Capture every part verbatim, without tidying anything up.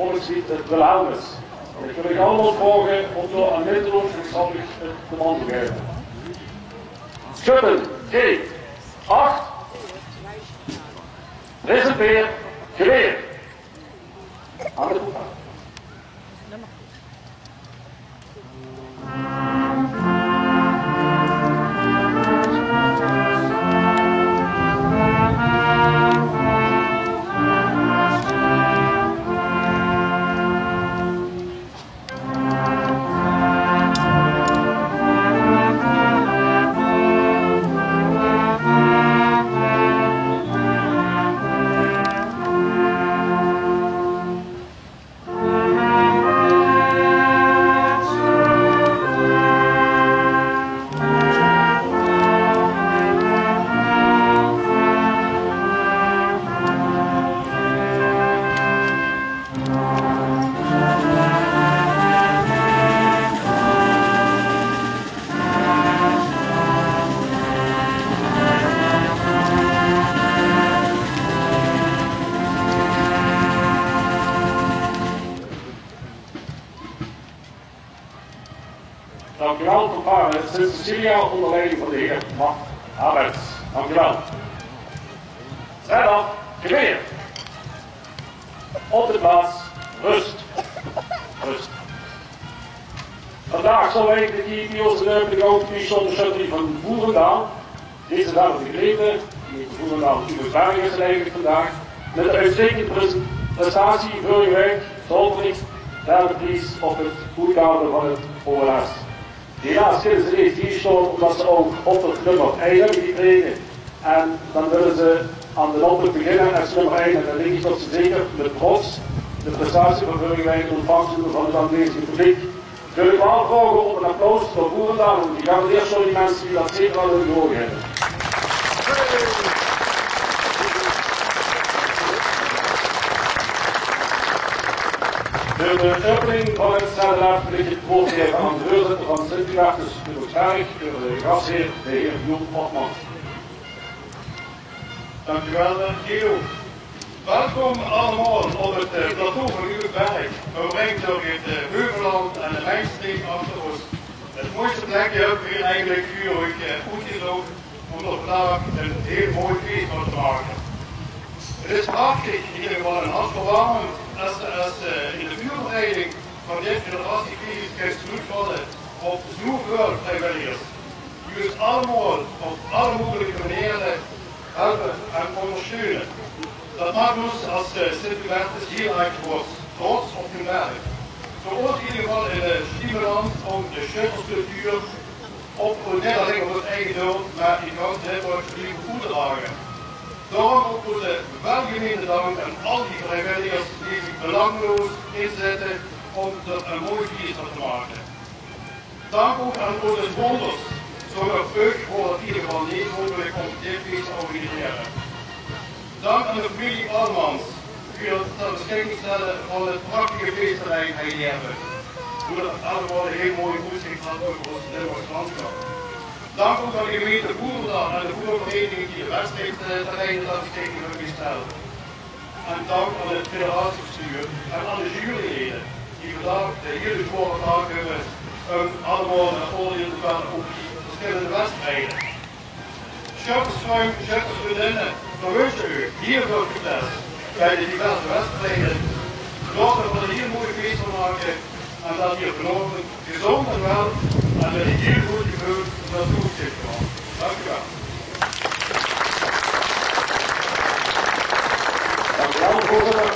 Volkslied, het Wilhelmus. En ik wil uch allemaol vraoge om dao aan mit te doon, en ik zal uch het commando gaeve. Sjötte, G acht. Presenteer geweer. Aan de voet. Dank u wel, fanfare Sint Cecilia onder leiding van de heer Mark Habets. Dank u wel. Let op, geweer. Op de plaats, rust. Rust. Vandaag zal wij de Kiepios en de Opening Oud Pichon de Sjötterie van Voerendaal. Deze dame de Grete, die in Voerendaal Uwe Berg is, eigenlijk vandaag, met de uitstekende pres- prestatie vorige week zaterdag derde pries op het hoedkader van het O L S. Helaas kunnen ze niet hier staan, omdat ze ook op het nummer één hebben gekregen. En dan willen ze aan de loting beginnen als nummer één. En dan denk ik dat ze zeker met trots de prestatie van vorige week in ontvangst nemen van het aanwezige publiek. Wil ik wel vragen om een applaus voor Voerendaal, want die gaan eerst door die mensen die dat zeker al in de ogen hebben. Veur de opening van het zelfverplicht woord geven aan de voorzitter van Sint-Hubertus, de Boetberg, veur de gastheer, de heer Joep Hofmans. Dank u wel, eh, Guido. Welkom allemaol op het, eh, plateau van Uwe Berg, omringd door het, eh, Heuvelland en de Mijnstreek achter ons. Het mooiste plekje hebben we hier eigenlijk veur uch, eh, oetgezoch om d'r vandaag een heel mooi feest van te maken. Het is prachtig, in ieder geval een hartverwarmend, als, als, eh, in de vuurbereiding van dit generatiecrisis kan terugvallen op zo'n vrijwilligers, die ons allemaol op alle mogelijke manieren helpen en ondersteunen. Dat maakt ons als, eh, Sint-Hubertus heel erg trots, trots op hun werk. Voor ons in ieder geval een, eh, stimulans om de sjötterscultuur op, niet alleen op het eigen dorp, maar in gans Limburg te blijven oetdragen. Daarom ook onze welgemeende dank aan al die vrijwilligers die zich belangeloos inzetten om er een mooi feest van te maken. Dank ook aan onze sponsors. Zonder uch waor het in ieder geval niet mogelijk om dit feest te organiseren. Dank aan de familie Almans veur het ter beschikking stellen van het prachtige feestterrein Heijerbe, wo dat allemaol een heel mooi oetzicht had over ons Limburgs landschap. Dank ook aan de gemeente Voerendaal en de voetbalvereniging die de wedstrijdterreinen ter beschikking hebben gesteld. En dank aan het federatiebestuur en aan de juryleden die vandaag de hele zware taak hebben om allemaol een oordeel te vellen op die verschillende wedstrijden. Sjöttersvrunj, sjöttersvrunjinne, veer winse uch hiel väöl succes bij de diverse wedstrijden. Laot d'r ein hiel mooi fees van make en laot geer vanaovend gezónd en wel en mit ein hiel good geveul nao toes gaon. Dank uch wel. Dank u wel, voorzitter.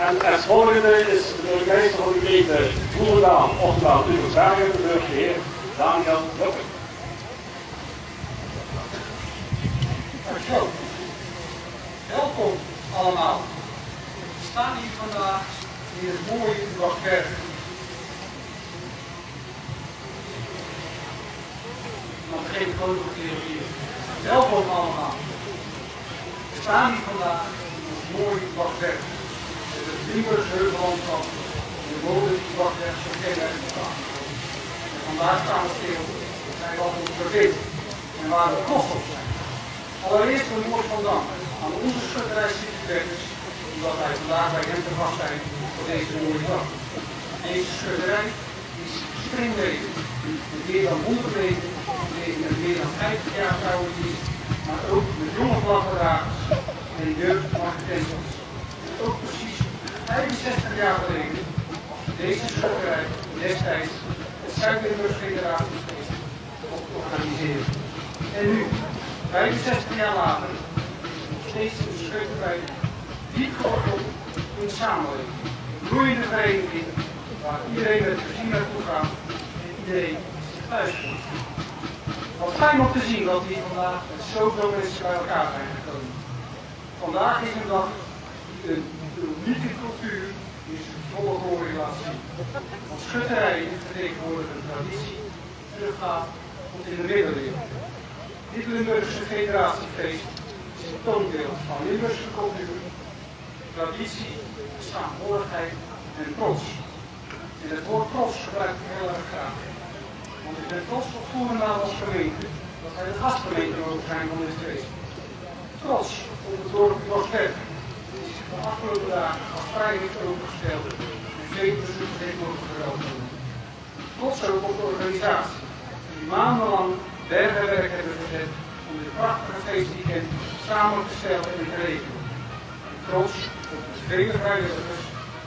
En als volgende is de burgemeester van de gemeente Voerendaal, oftewel Uwe Bergen, de burgemeester Daniel Jokken. Dankjewel. Welkom allemaal. We staan hier vandaag in het mooie Ubachberg. Dan begin ik ook nog een keer hier. Welkom allemaal. We staan hier vandaag in ons mooie Ubachberg. Het is het Limburgs heuvellandschap in de mode Ubachberg zo kenmerkend maakt. En vandaag staan we stil bij wat ons verbindt en waar we trots op zijn. Allereerst een woord van dank aan onze schutterij Sint-Hubertus, die Dat wij vandaag bij hem te gast zijn op deze mooie dag. Deze schutterij is springleven. Met meer dan honderd leden, leden met meer dan vijftig jaar trouwde hier, maar ook met jonge vlaggedragers en jeugdmarketenters. En ook precies vijfenzestig jaar geleden was deze schutterij destijds het Zuid-Limburgs Federatiefeest organiseren. En nu, vijfenzestig jaar later, nog steeds een schutterij diep geworteld in de samenleving. Een bloeiende vereniging waar iedereen met plezier naartoe gaat en iedereen zich thuis voelt. Wat fijn om te zien dat hier vandaag met zoveel mensen bij elkaar zijn gekomen. Vandaag is een dag die een unieke cultuur in zijn volle glorie laat zien. Want schutterijen vertegenwoordigen traditie, teruggaat tot in de middeleeuwen. Dit Limburgse federatiefeest is een toonbeeld van Limburgse cultuur, traditie, saamhorigheid en trots. En het woord trots gebruik ik heel erg graag. Want ik ben trots op Voerendaal als gemeente, dat wij de gastgemeente mogen zijn van dit feest. Trots op het dorp Borsberg, die zich de afgelopen dagen als vrij heeft opengesteld en vele bezoekers heeft mogen verwelkomen. Trots ook op de organisatie, die maandenlang berg en werk hebben gezet om dit prachtige feestweekend samen te stellen en te regelen. En trots op de vele vrijwilligers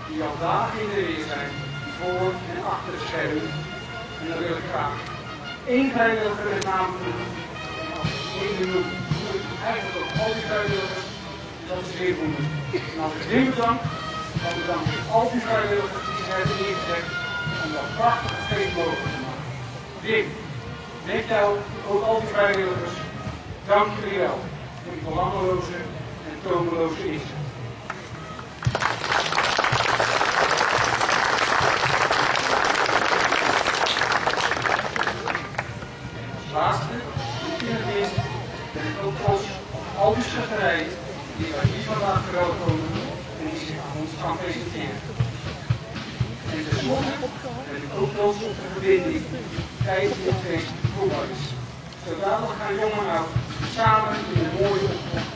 die al dagen in de weer zijn, voor en achter de schermen. En dan wil ik graag één vrijwilliger met name noemen. En als ik één noem, noem ik eigenlijk ook al die vrijwilligers. En dat is Wim Hoemen. En als ik Wim bedank, dan bedank ik al die vrijwilligers die zich hebben ingezet om dat prachtige feest mogelijk te maken. Wim, met jou ook al die vrijwilligers, dank jullie wel voor die belangeloze en tomeloze inzet. En als laatste, in het eerst, ben ik ook trots op al die schutterijen die wij hier vandaag verwelkomen en die zich aan ons gaan presenteren. En tenslotte ben ik ook trots op de verbinding die tijdens dit feest voelbaar is. Zo dadelijk gaan jong en oud samen in een mooie optocht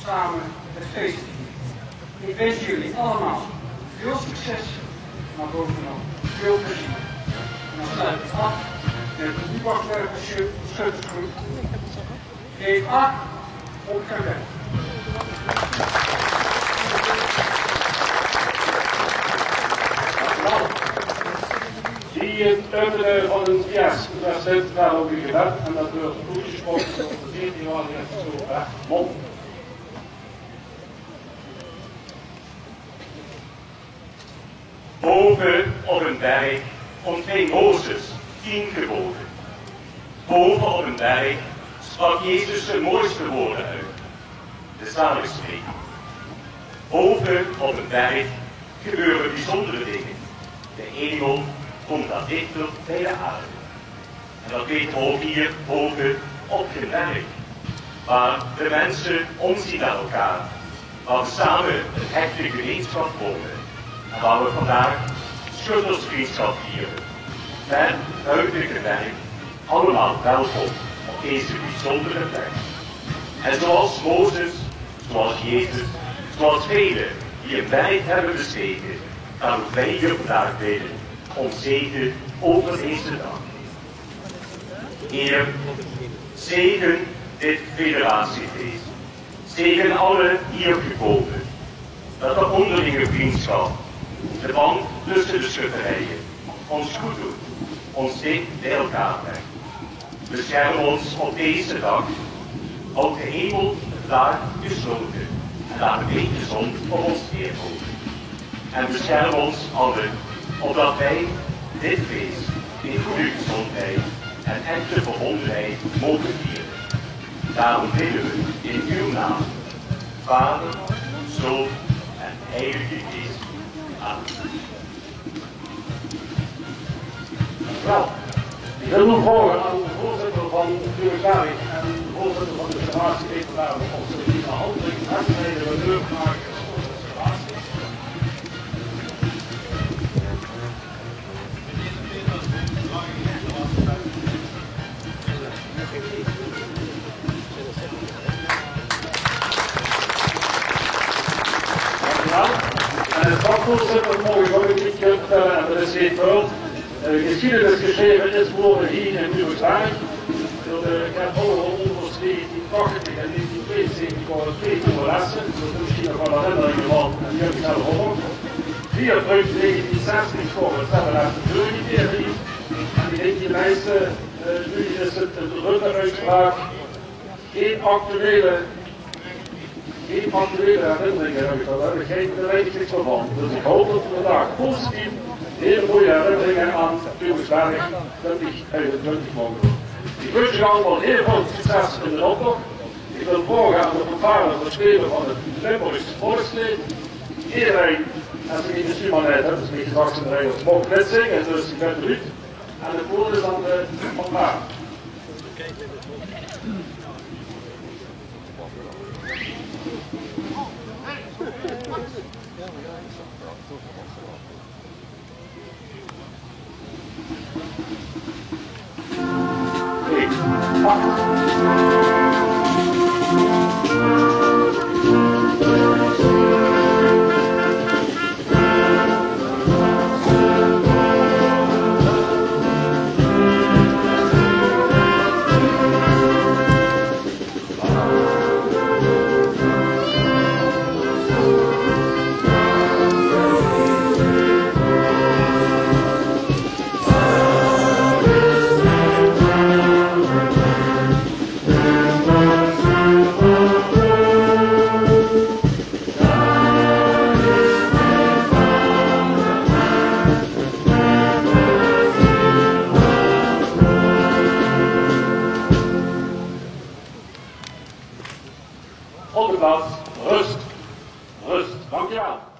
samen het feest vieren. Ik wens jullie allemaal veel succes, maar bovenal veel plezier. En dan sluit ik af met de Lubachberger Schu-, Schuttersgroep. Geef acht op Quebec. Die, eh, punten van een T S, daar zit wel op uw gebed en dat wordt toegesproken door de veertien jaar zo weg. Mond. Boven op een berg ontving Mozes tien geboden. Boven op een berg sprak Jezus zijn mooiste woorden uit. De zaligspreking. Boven op een berg gebeuren bijzondere dingen. De hemel komt daar dichter bij de aarde. En dat weten we ook hier boven op Gimberg, waar de mensen omzien naar elkaar, waar we samen een hechte gemeenschap vormen en waar we vandaag schuttersvriendschap vieren. Ver buiten Gimberg, allemaal welkom op deze bijzondere plek. En zoals Mozes, zoals Jezus, zoals velen die een berg hebben bestegen, gaan ook wij hier vandaag bidden om zegen over deze dag. Heer, zegen dit federatiefeest. Zegen alle hier gekomen. Dat de onderlinge vriendschap, de band tussen de schutterijen, ons goed doet, ons dicht bij elkaar brengt. Bescherm ons op deze dag. Houd de hemel vandaag gesloten en laat een beetje zon op ons neerkomen. En bescherm ons allen, opdat wij dit feest in goede gezondheid en echte verbondenheid mogen vieren. Daarom bidden we in uw naam, Vader, Zoon en Heilige Geest. Amen. Wel, ik wil nu vragen aan de voorzitter van de Republiek en de voorzitter van de Federatie Peter Dame of ze die de handeling vastrijden we leuk maken. Veurzitter, moge ich ouch ein bietje vertèlle, en det is neet väöl. Eh, gesjiedenis gesjreve is gewore hie in Ubbesjberg. Door de Gert Houwer ónger negentien tachtig en negentien tweeënzeventig wore twee congresse. Det is mesjien nog waal herinneringe van, en die höb ich zelf ouch nog. Veer vruug negentien zestig veur het zelfde deurgeveurd. En ich dink, de meiste, eh, noe is het ein Rutte-oetspraok. Gein actuele, gein actuele herinneringe höb ich dao, dao höb ich gein, dao weit ich niks mieë van. Dus ich haop det v'r vandaag positief hiel mooie herinneringe aan Ubbesjberg twintig vijfentwintig moge doon. Ich wins uch allemaol hiel väöl succes in d'n optoch. Ich wil vraoge aan de fanfare veur het sjpele van het Limburgs volksleed. Ederein, es ich mich neet vergis, höbbe ze mich gezag, zeen de regels, maag mitzinge, dus ich bön benuujd. En het woord is aan de fanfare. Op de plaats, rust. Rust. Dank u wel.